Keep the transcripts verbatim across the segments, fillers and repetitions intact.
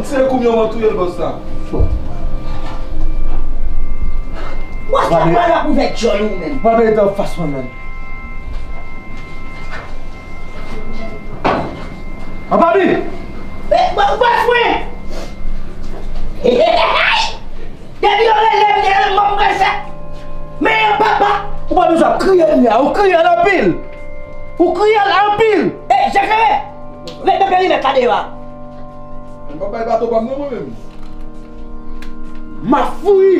Se kou m yo mwen touye l bòs la. Wè sa pral ap ouvè djòl ou menm. Pa mete anfas mwen menm. Anpabi! Bòs mwen! Depi yo rele m, depi m prese. Men papa! Ou pa bezwen ap kriye li a, ou kriye l anpil! Ou kriye l anpil! E, Jeklere! Ret nan perimèt la deyò a! M pa bay baton pa m non mwen menm. Mafoui!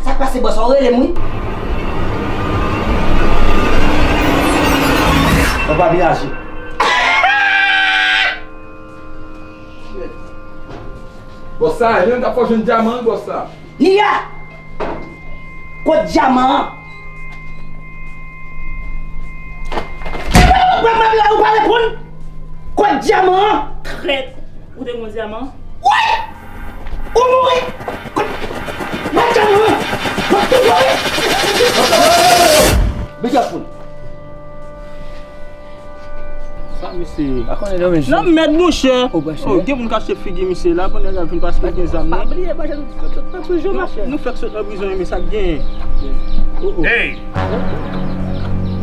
Sa k pase bòs, ou rele m wi. Anpabi aji. Bòs sa, e menm k ap fè w jwenn dyaman an, bòs sa. Nia! Kot dyaman an? Ou pa reponn? Kot dyaman an? Trèt! Ou te gon dyaman? Woy! Ou mouri! Kot, kot dyaman an? Kot ou mouri? Big up, fool. Sa misye ye? Pa konnen non, men. Non, mèd mouche. Oh, gen moun k achte figi misye la, pandan y ap vin pase gen zam nan. Pa bliye, pa bliye, nou fèk sot nan prizon, men sa k genyen. Oh, oh. Hey!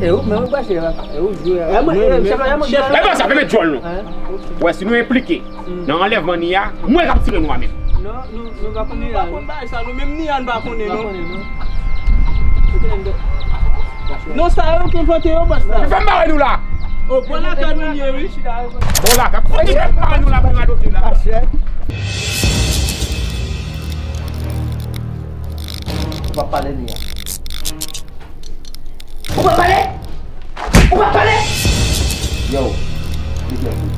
E ou, men ou pase la. E ou jwe a. E pa sa, fè met djòl nou. Wè, si nou enplike nan anlèvman Nia, mwen k ap tire nou a menm. Non, nou, nou pa konnen. Nou pa konn bagay sa, nou menm Nia, nou pa konnen, non. Non, sa yo ki envante yo, bòs la. Fè m bare nou la. O, bò lakay nou ye, wi. Bò lakay. Fè m bare nou la pou nou adopte la. Ou pa pale, Nia. Ou pa pale? Ou pa pale? Yo, li gen kou.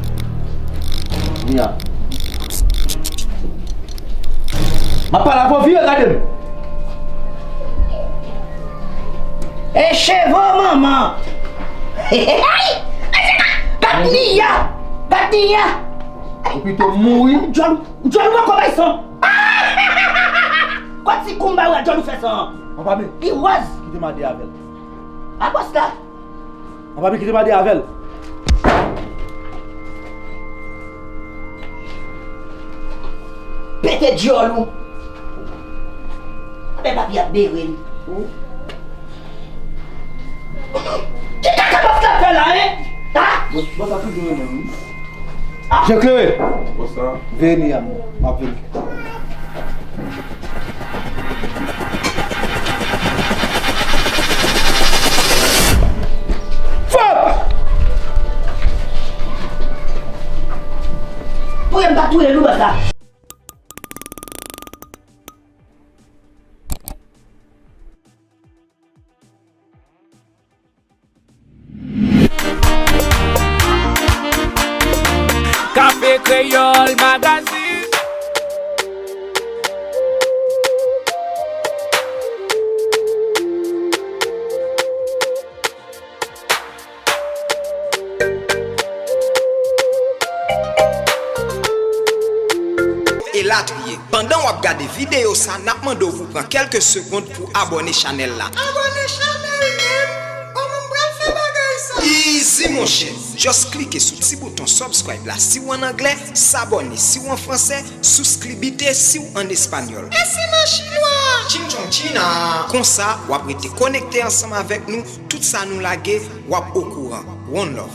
Nia. M ap pale avè w, vire gade m. E cheve manman. Gad Nia! Gad Nia! Ou pito mouri. Djòl, djòl ou poko bay san. Kot ti koumba ou a djòl ou fè san. Anpabi. Li wòz. Kite m ale avè l. A bòs la. Anpabi, kite m ale avè l. Pete djòl ou. Anben papi ap bere m. Ki kaka bòs la fè la, en? Ha? Bòs, bòs la toujou renmen m. Jeklere. Bòs la. Veye Nia m. M ap vini. Fòk! Pou m pa touye nou bòs la. Kafe Kreyòl Magazine. Elatriye. Pandan w ap gade videyo sa, n ap mande w pou pran kèlke segonn pou abòne chanèl la. Abòne chanèl, man! Kòman m pral fè bagay sa? Easy, monchè! Just klike sou ti bouton subscribe la si w ann anglè, s'abonner si w an fransè, suscribirte si w ann espanyòl. E si m an chinwa? Ching chong china! Konsa, w ap rete konekte ansanm avèk nou, tout sa nou lage, w ap okouran. One love.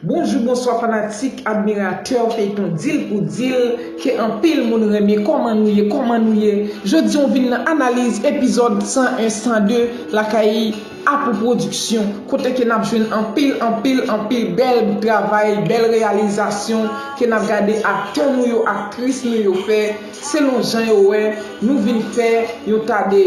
Bonjou, bonswa fanatik, admiratè feyton Dil pou Dil, ke anpil moun renmen. Kòman nou ye? Kòman nou ye? Jodi a w vin nan analiz epizòd san en, san de lakay Apou Pwodiksyon, kote ke n ap jwenn anpil, anpil, anpil bèl travay, bèl reyalizasyon, ke n ap gade aktè nou yo, aktris nou yo fè, selon jan yo wè, nou vin fè yon ta de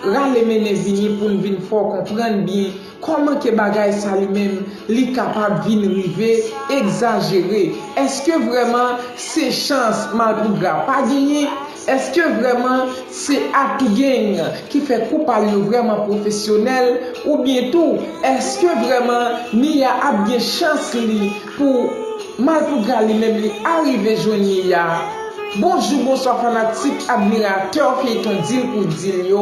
rale mennen vini pou n vin fè w konprann byen kòman ke bagay sa li menm li kapab vin rive egzajere. Èske vrèman se chans Malpougra pa genyen? Èske vrèman se Atou Gang ki fè kou pa l yo vrèman pwofesyonèl? Oubyen tou, èske vrèman Nia ap gen chans li pou Malpougra li menm li arive jwenn li a. Bonjou, bonswa fanatik, admiratè feyton Dil pou Dil yo.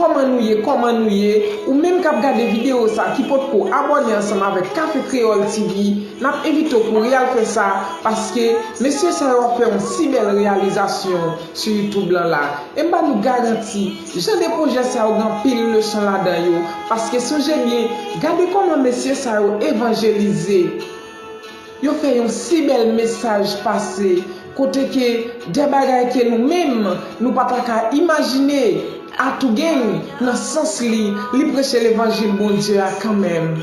Kòman nou ye, kòman nou ye? Ou menm k ap gade videyo sa ki potko abòne ansanm avèk Kafe Kreyòl T V, n ap envite w pou w al fè sa, paske mesye sa yo ap fè yon si bèl reyalizasyon sou YouTube lan la. E m ba nou garanti, jan de pwojè sa yo gen anpil leson ladan yo, paske sonje byen, gade kòman mesye sa yo evanjelize. Yo fè yon si bèl mesaj pase, kote ke de bagay ke nou menm, nou pa ta ka imajine. Atougang, nan sans li, li preche levanjil Bondye a kanmenm.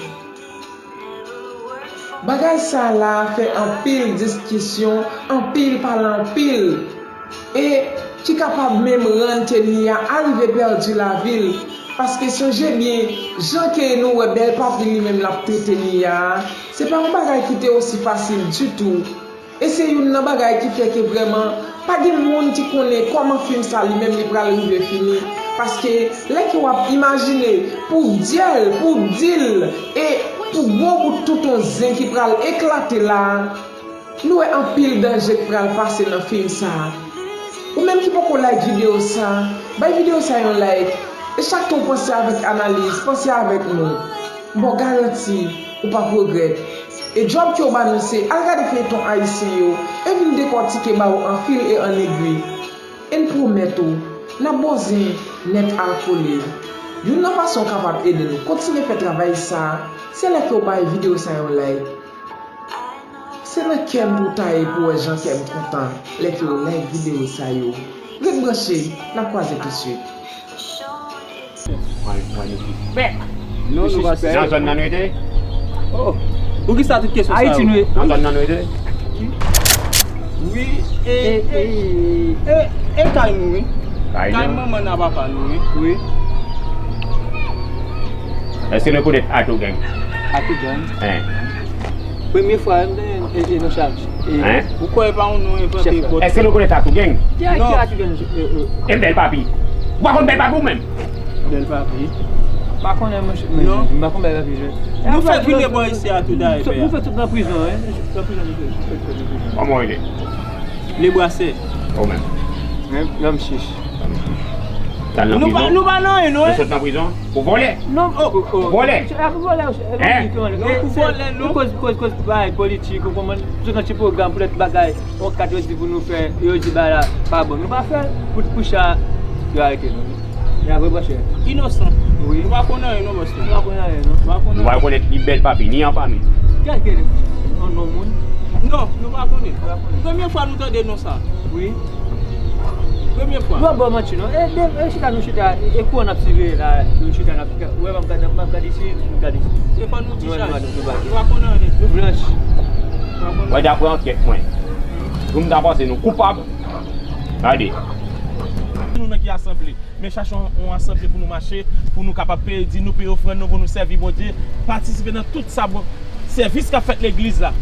Bagay sa la fè anpil diskisyon, anpil pale anpil. E ki kapab menm rann ke Nia arive pèdi lavi l. Paske sonje byen, jan ke nou wè Bèl Papi li menm l ap trete Nia a, se pa yon bagay ki te osi fasil ditou. E se youn nan bagay ki fè ke vrèman, pa gen moun ki konnen kòman fim sa li menm li pral rive fini. Paske lè ke w ap imajine pou Dyèl, pou Dil, e pou gwo bout touton zen ki pral eklate la a, nou wè anpil danje k pral pase nan fim sa a. Ou menm ki poko like videyo sa a, bay videyo sa a yon like. E chak tan w panse avèk analiz, panse avèk nou. M ba w garanti, ou p ap regrèt. E djòb ke w ba nou se al gade feyton ayisyen yo e vin dekòtike ba w an fil e an egwi. E n pwomèt ou, n ap ba w zen nèt al kole. Youn nan fason w kapab ede nou kontinye fè travay sa a, se lè ke w bay videyo sa a yon like. Se nan kè m pou w ta ye pou w wè jan kè m kontan lè ke w like videyo sa yo. Ret branche, n ap kwaze tousuit. Mwen, mwen, nou ki fè. Non, nou pa nan zòn nan nou rete? Oh. Poukisa tout kesyon sa yo? Ayiti nou ye. Nan zòn nan nou rete? Wi, e, e, e, e kay nou, wi. Kay nou? Kay manman n a papa nou, wi. Wi. Èske nou konèt Atougang? Atougang? Hein. Premye fwa m tande e, e nan chaj. E, hein? Ou kwè pa yon non envante bòt. Èske nou konèt Atougang? Ki a, ki Atougang? E, e. E Bèl Papi. Ou pa konn Bèl Papi ou menm? Bèl Papi. M pa konnen, monchè. Non. M pa konn Bèl Papi, je. Nou fèk vin bò isi a tou dayè, pè. Nou fè tout nan prizon, hein. Nan prizon, nou fè tout nan prizon. Kòman w rele? Lebrasè. Ou menm? Lòm chich. T al nan prizon? Nou pa, nou pa nan anyen, non. Nou sot nan prizon? Pou vòlè? Non, oh, oh, oh. Vòlè? Se pa pou vòlè, se pa pou vòlè, non. Pou vòlè, non. Koz, koz, koz, bay politik, ou konprann? Tout yon ti pwogram, poutèt bagay, yon kat yo di pou nou fè, yo di bagay la pa bon. Nou pa fè l pou, pou sa, yo arete nou. Wi. Inosan. Wi. Nou pa konn anyen, non, bòs la. Nou pa konn anyen, non. Nou pa konn anyen. Nou pa konèt ni Bèl Papi, ni Anpami. Kèlke non, non moun. Non, nou pa konnen. Nou pa konnen. Premye fwa nou tande non sa. Wi. Premye fwa. Nou ap ba w manti non. E, de, e chita nou chita, e, e kou an ap siveye la, nou chita n ap, wè m ap gade, m ap gade isi, m ap gade isi. Se fò nou ti chaj. Nou pa konn anyen. Nou blanch. Mwen, daprè ankèt mwen, pou m ta panse nou koupab. Gade. Nou nan ki asanble? Men chache yon, yon asanble pou nou mache, pou nou kapab peye di nou, peye ofrann nou, pou nou sèvi Bondye, patisipe nan tout sa bon sèvis k ap fèt legliz la.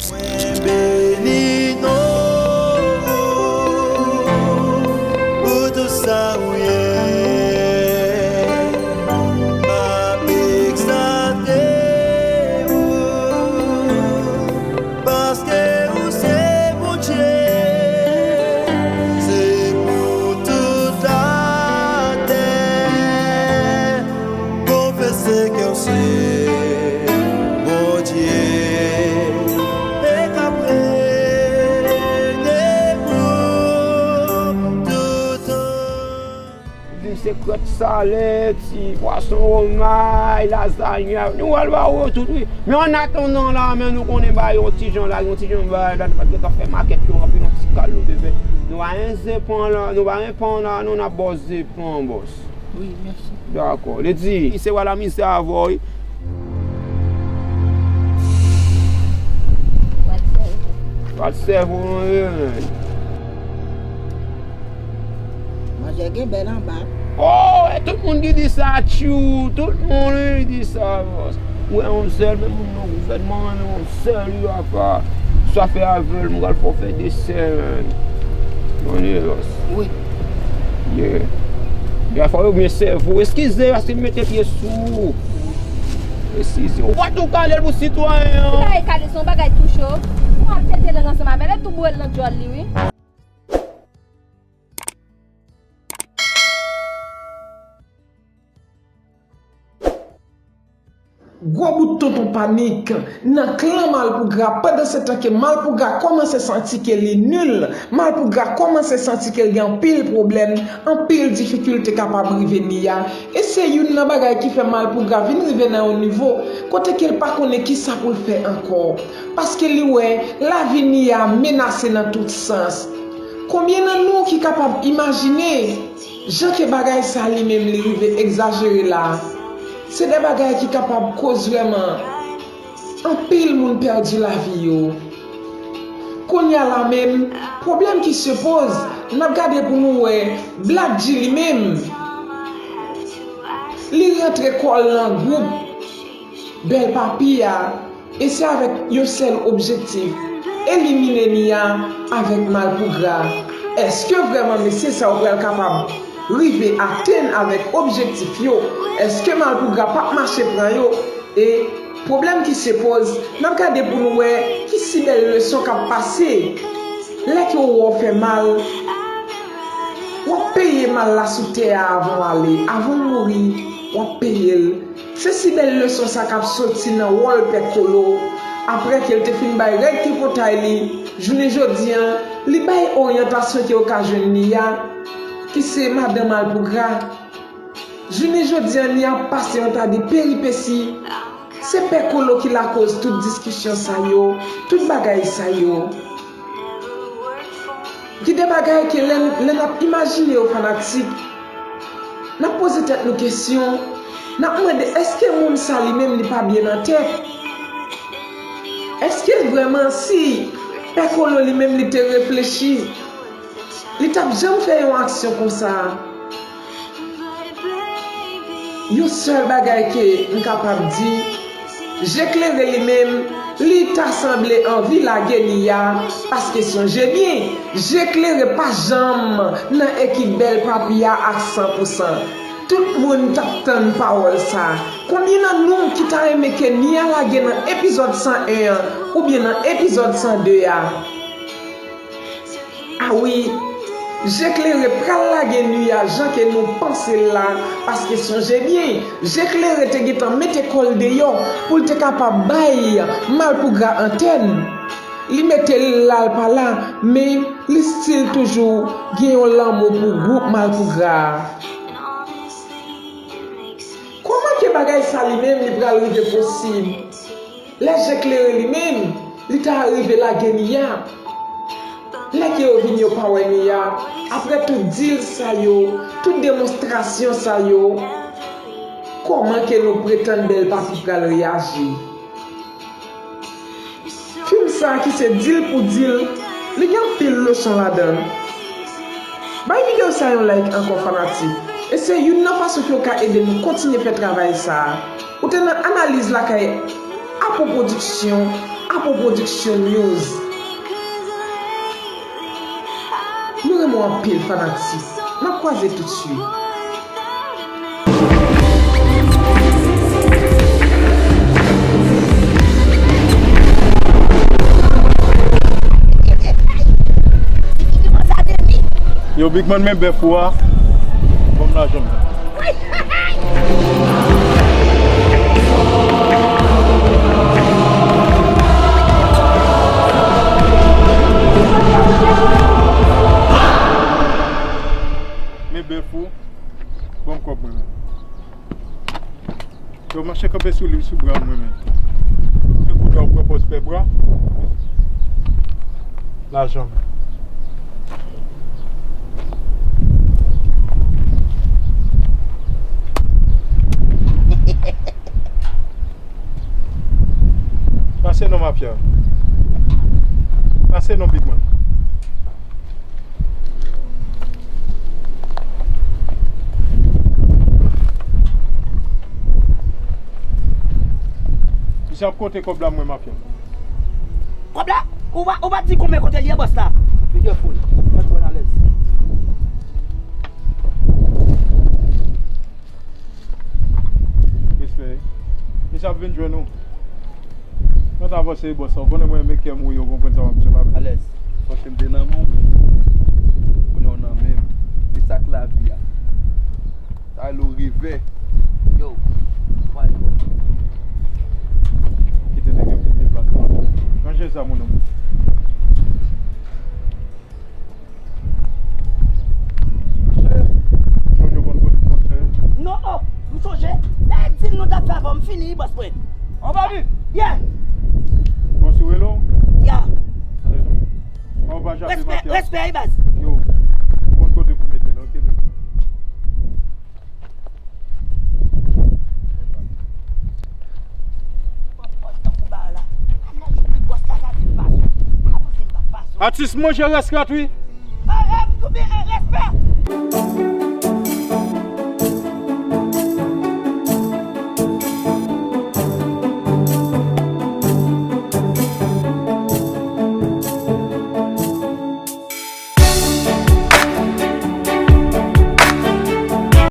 Mwen beni non pou tout sa ou ye. M ap egzalte ou. Paske ou se Bondye, se pou tout latè konfese ke w se Bondye, e k ap rene pou tout tan. Vin se krèt salè, ti pwason womay, lazany, nou pral ba yo tout wi. Men annatandan la, men nou konnen ba yo yon ti jan la, yon ti jan ba, la nou pa t gentan fè makèt yo anpil, yon ti kal nou te fè. Nou pa gen zen pran la, nou pa gen pan la, non, n ap ba w zen pran, bòs. Wi, mèsi. Dakò. Li di, se wa la mizè avè w wi. What serve? What serve, wi. Manzè gen bèl anba. Oh, e tout moun ki di sa, tchou. Tout moun ki di sa, bòs. Ou wè yon sèl, menm moun nan gouvènman an, yon sèl, yo apa. Sa fè avè l, m pral fè w fè de sèl. Konnen, bòs. Wi. Yeah. Gafò yo byen sèvi w. Eskize paske m mete pye sou ou. Eskize. Ou pa tou kale l pou sitwayen an. Ki bagay kale, se yon bagay touche w. Ou ap tete lang ansanm avè l, e tou boure l nan djòl li, wi. Gwo bout tonton panik nan klan Malpougra, pandan se tan ke Malpougra kòmanse santi ke li nil, Malpougra kòmanse santi ke l gen anpil pwoblèm, anpil difikilte kapab rive Nia. E se youn nan bagay ki fè Malpougra vin rive nan yon nivo kote ke l pa konnen kisa pou l fè ankò. Paske li wè lavi Nia menase nan tout sans. Konbyen nan nou ki kapab imajine jan ke bagay sa li menm li rive egzajere la? Se de bagay ki kapab koz vrèman anpil moun pèdi lavi yo. Kounye a la menm, pwoblèm ki se poze, n ap gade pou nou wè Black G li menm, li rantre kò l nan gwoup Bèl Papi a, e se avèk yon sèl objektif, elimine Nia avèk Malpougra. Èske vrèman mesye sa yo pral kapab rive atenn avèk objektif yo? Èske Malpougra p ap mache pran yo? E pwoblèm ki se poze, n ap gade pou nou wè ki si bèl leson k ap pase. Lè ke w wè w fè mal, w ap peye mal la sou tè a avan w ale. Avan w mouri, w ap peye l. Se si bèl leson sa k ap soti nan wòl Pè Kolo, apre ke l te fin bay règ tripotay li, jounen jodi a, li bay oryantasyon ke yo ka jwenn Nia, ki se madan Malpougra. Jounen jodi a, Nia ap pase yon ta de peripesi. Se Pè Kolo ki lakoz tout diskisyon sa yo, tout bagay sa yo. Gen de bagay ke lè, lè n ap imajine yo fanatik, n ap poze tèt nou kesyon, n ap mande èske moun sa li menm li pa byen nan tèt? Èske vrèman si Pè Kolo li menm li te reflechi, li t ap janm fè yon aksyon konsa? Yon sèl bagay ke m kapab di, Je Klere li menm, li ta sanble anvi lage Nia, paske sonje byen, Je Klere pa janm nan ekip Bèl Papi a a san pou san. Tout moun t ap tann pawòl sa. Konbyen nan nou ki ta renmen ke Nia lage nan epizòd san en an oubyen nan epizòd san de a? A wi, Je Klere pral lage Nia jan ke nou panse l la, paske sonje byen, Je Klere te gentan mete kò l deyò pou l te kapab bay Malpougra antèn. Li mete l la, l pa la, men li still toujou gen yon lanmou pou gwoup Malpougra a. Kòman ke bagay sa li menm li pral rive posib? Lè Je Klere li menm, li ta rive lage Nia. Lè ke yo vini yo pa wè Nia, apre tout dil sa yo, tout demonstrasyon sa yo, kòman ke nou pretann Bèl Papi pral reyaji? Fim sa ki se dil pou dil, li gen anpil leson ladan l. Bay videyo sa yon like ankò fanatik. E se youn nan fason ke w ka ede nou kontinye fè travay sa a. Ou te nan analiz lakay Apo Production, Apo Production News. Nou renmen w anpil fanatik. N ap kwaze toutswit. Yo, Big Man, men bèf ou a. Ban m lajan m. Men bèf ou. Ban m kòb mwen menm. Yo, mache kanpe sou li, sou bra mwen menm. Men kounye a w pran pòz pè bwa. Lajan m. Pase non, mafya. Pase non, Big Man. Misye ap konte kòb la, mwen, mafya. Kòb la? Ou pa, ou pa di konbyen kote l ye, bòs la? Be careful. Mèt mwen alèz. Sa ap vin jwenn ou. Mwen ta panse bòs la, ou konnen mwen renmen kè mouri, ou konprann sa m ap di la. Alèz. Paske m te nan men w, kounye a w nan men m. E sa k lavi a. Sa rele w revè. Yo, pale bò. Kite nèg yo vin deplase. Ranje zam ou non. Mesye, sonje w konn kote w konn fè. Non, oh, m sonje. Lè di m nou t ap fè avè w, m fini, wi, bòs mwen. Anba mi! Yeah! Bòs ou rele w? Yeah! Ale non. An pa jape. Respè, respè, wi, baz. Yo, ou konn kote pou mete l, oke, baby. Atis manje rès rat wi.